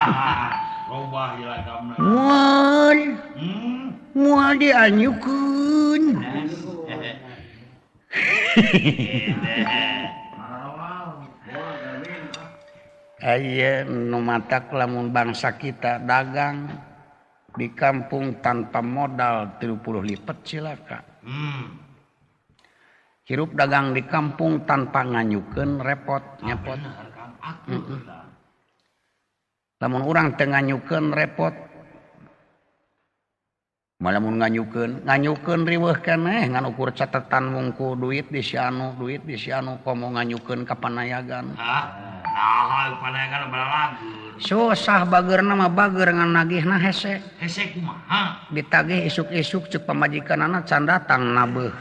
Robah iragamna. Moal. Moal dianyukeun. Aya nu matak lamun bangsa kita dagang di kampung tanpa modal 30 lipat cilaka. Hirup dagang di kampung tanpa nganyukeun repot nyepot. Lamun urang teu nganyukeun repot. Malamun nganyukeun, nganyukeun riweuh keneh ngan ukur catetan wungku duit di si anu, duit di si anu komo nganyukeun ka panayagan. Nah, panayagan balalagur. Susah bageurna mah bager ngan nagihna hese. Hese kumaha? Ditagih isuk-isuk ceuk pamajikanana can datang nabeuh.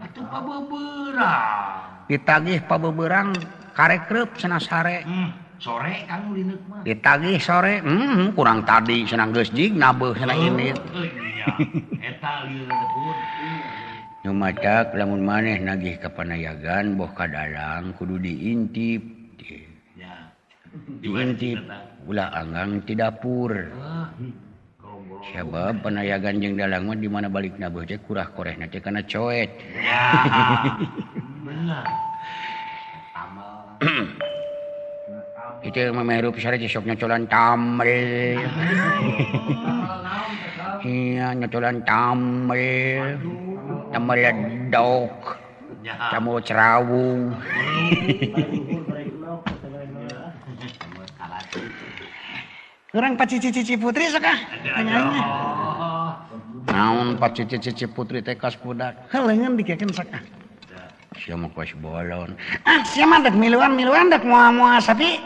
Atuh pabeberang. Ditagih pabeberang karekreup cenah sare. Sore kang lineuk mah. Ditagih sore, kurang tadi cenah geus jig nabeuh cenah ini. Eta lieur teh. Nu matak lamun maneh nagih ka panayagan boh ka dalang kudu diintip. Ya. Diintip ulah anggang ti dapur. Sabab panayagan jeung dalang mah di mana balik nabeuh teh kurah korehna teh kana coet. Ya. Bener. Itu mah hirup sare sok nyocolan tamel. Iya nyocolan tamel. Tamel ledok. Tamu cerawung. Kurang pacici-cici putri sok ah. Naon pacici-cici putri teh kas budak. Heuleungeun dikekeun sok ah. Sia mah kos bolon. Ah sia mah dek miluan-miluan dek moal-moal sapi.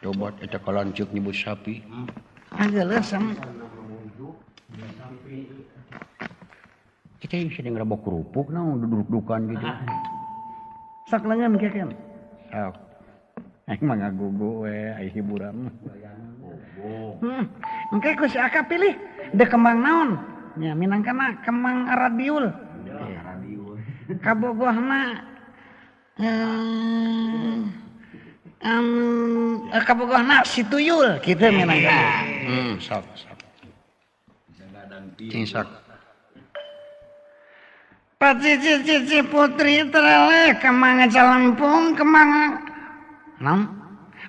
Coba eta kalanceuk nyebut sapi. Ah geuleuh sam. Kita yang sedang ngerabok kerupuk naon duduk-dudukan gitu. Sok leungeun kekeun. Sok. Aing mah ngagugu we ai hiburan. Engke ku si Aka pilih dek kembang naon? Nya minangkana kembang radiul. Kabogohna kabogohna si tuyul kitu minangkana. Sok sok. Cing sok. Pacici-cici putri tereleh kemang calempung kemang naon?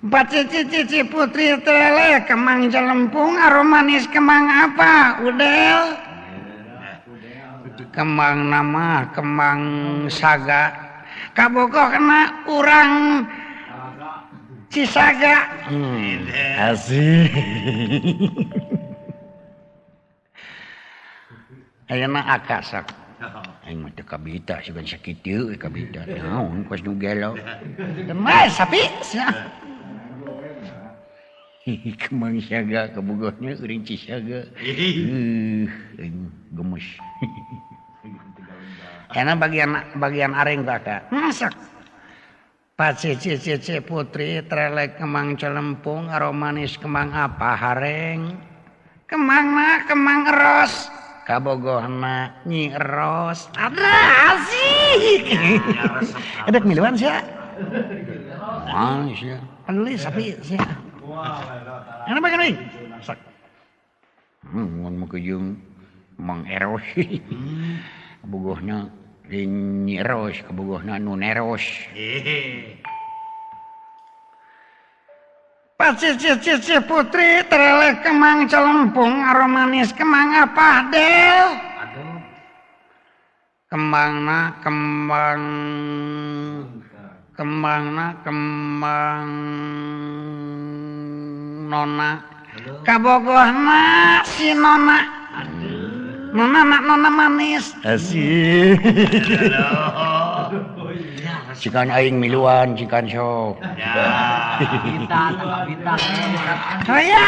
Pacici-cici putri tereleh kemang calempung aromanis kemang apa? Udel. Kembang nama kembang saga kabogoh kena urang Cisaga. Asik. Ayeuna aka sok. Aing mah teu kabita sigan sakitu kabita. Naon kos nu gelo. Demes sapi sia. Kembang saga kabogohna euring Cisaga. Gemes. Karena bagian areng baka. Masak. Pacici-cici putri trelek kemang celempung aromanis kemang apa hareng. Kemang na kemang eros. Kabogohna nyi eros. Ada asik. Ada miluan sia. Wah sia. Penulis sapi sia. Ana bagian euy. Sok. Mun mah jeung Mang Eros. Kabogohna nyi Eros, kabogohna nu neros. Pacici-cici putri tereleh kemang celempung aromanis kemang apa del? Kembangna kembang kembangna kembang nona. Kabogohna si nona. Nona nona manis. Asik. Cikan aing miluan, cikan sok. Kabita, kabita. Aya,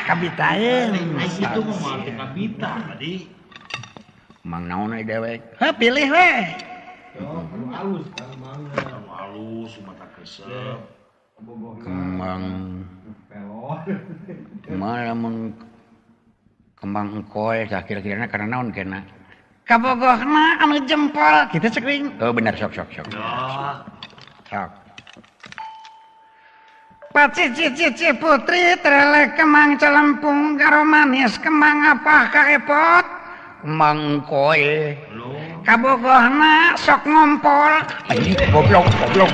kabita euy. Itu mah kabita tadi. Mang naon euy dewek? Heuh pilih we. Halus kembang. Halus mata kesep. Kembang. Kumaha lamun kembang engkoy tah kira-kirana karena naon kena? Kabogohna anu jempol kitu cek ring. Oh bener sok sok sok. Sok. Pacici putri terelek kemang celempung karo manis kemang apa kaepot kemang koe kabogohna sok ngompol. Goblok goblok.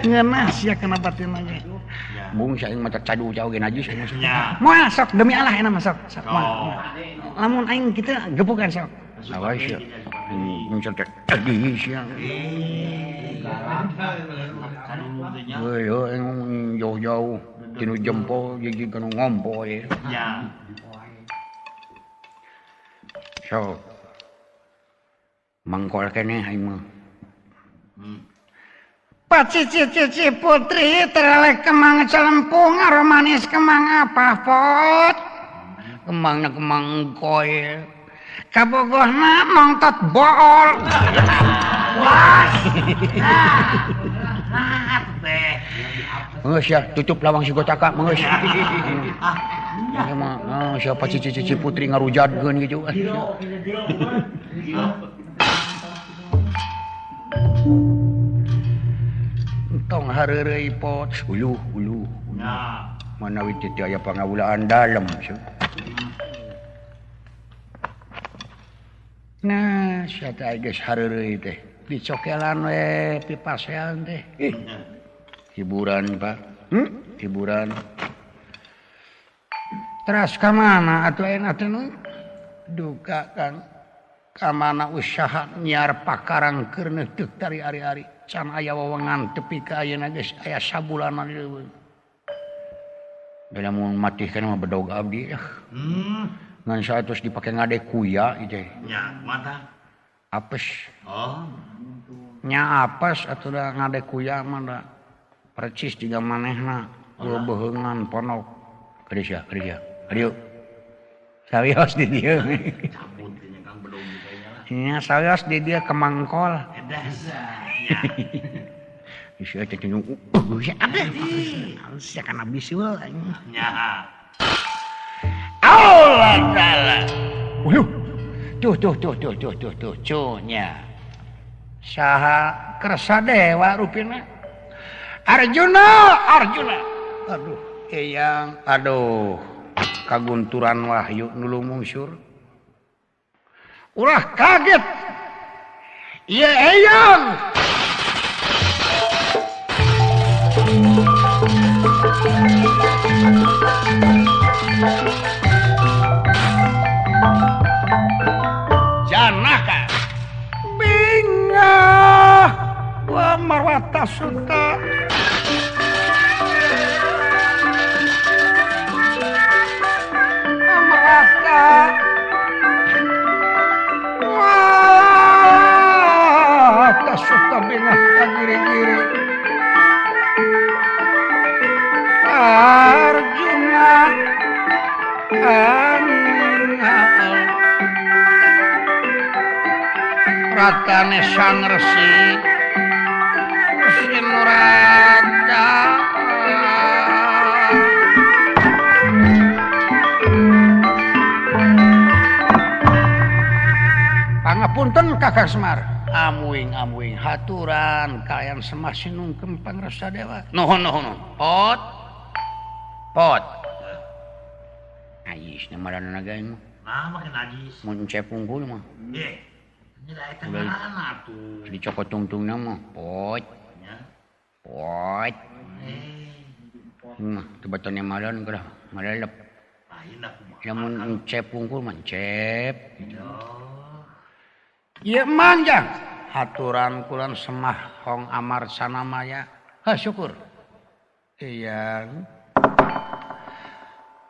Ngeunah sia kana batin lagi. Bung sia aing mah cadu jauh ge najis aing mah. Moal sok demi Allah enak mah sok. Moal. Lamun aing kitu gebukan sok. Awas sia. Mun tadi sia. Heuh aing jauh-jauh tinu jempol gigi kana ngompol. Nya. Sok. Mangkol keneh aing mah. Pacici putri terelek kemang celempung aromanis kemang apa pot kemangna kemang koil kabogohna mongtot bool. Was. Nah, teh. Geus ya, tutup lawang si gocaka geus. Ieu mah siapa cici putri ngarujadkeun gitu. Tong hareureuy pot uluh uluh. Manawi teu aya pangawulaan dalem. Nah, sia teh geus hareureuy teh. Dicokelan we pipasean teh. Hiburan, Pak. Hiburan. Teras ka mana atuh ayeuna teh nu? Duka Kang. Ka mana usaha nyiar pakarang keur neuteuk tari ari-ari. Can aya wewengan tepi ka ayeuna geus aya sabulanan leuweung. Da lamun matih kana mah bedog abdi. Ngan satos dipake ngade kuya ieu teh. Nya, mata. Apes. Oh. Nya apes atuh da ngade kuya mah da percis jiga manehna beuheungan ponok. Kadieu sia, kadieu sia. Kadieu. Sawios di dieu. Cabut nya Kang bedog kayaknya lah. Nya sawios di dieu kemangkol. Edas. Sia teh nu sia sia kana bisul aing. Nya. Allah taala. Uluh. Tuh tuh tuh tuh tuh tuh tuh cunya. Saha kersa dewa rupina. Arjuna, Arjuna. Aduh, eyang, aduh. Kagunturan wahyu nu lumungsur. Ulah kaget. Ieu eyang. Janaka bingah wa marwata suta amarwata wah suta bingah kagiri-giri Arjuna Ratane Sang Resi Resi Murada Pangapunten Kakang Semar. Amuing-amuing haturan kalian Semar sinungkem pangresa dewa. Nuhun nuhun. Pot. Pot. Najis na marana naga mah. Nah, make najis. Mun cep unggul mah. Nggih. Nya atuh. Dicokot tungtungna mah pot. Nya. Pot. Mah teu batone malan geura malelep. Lain kumaha. Lamun encep unggul mah encep. Ieu manjang haturan kulan Semah Hong Amar Sanamaya. Ha syukur. Eyang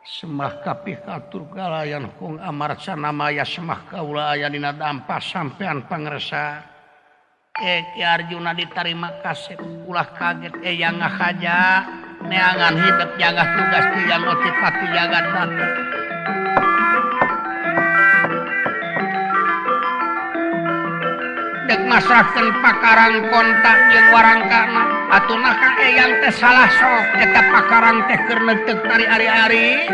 Semah kapih katur kalayan Hong Amar Sanamaya semah kaula aya dina dampa sampean pangresa. Ki Arjuna ditarima kasep ulah kaget eyang ngahaja neangan hidup jagah tugas tiyang otipati jagat batu. Dek masrahkeun pakarang kontak jeung warangkana atuh nah ka eyang teh salah sok eta pakarang teh keur neuteuk tari ari-ari.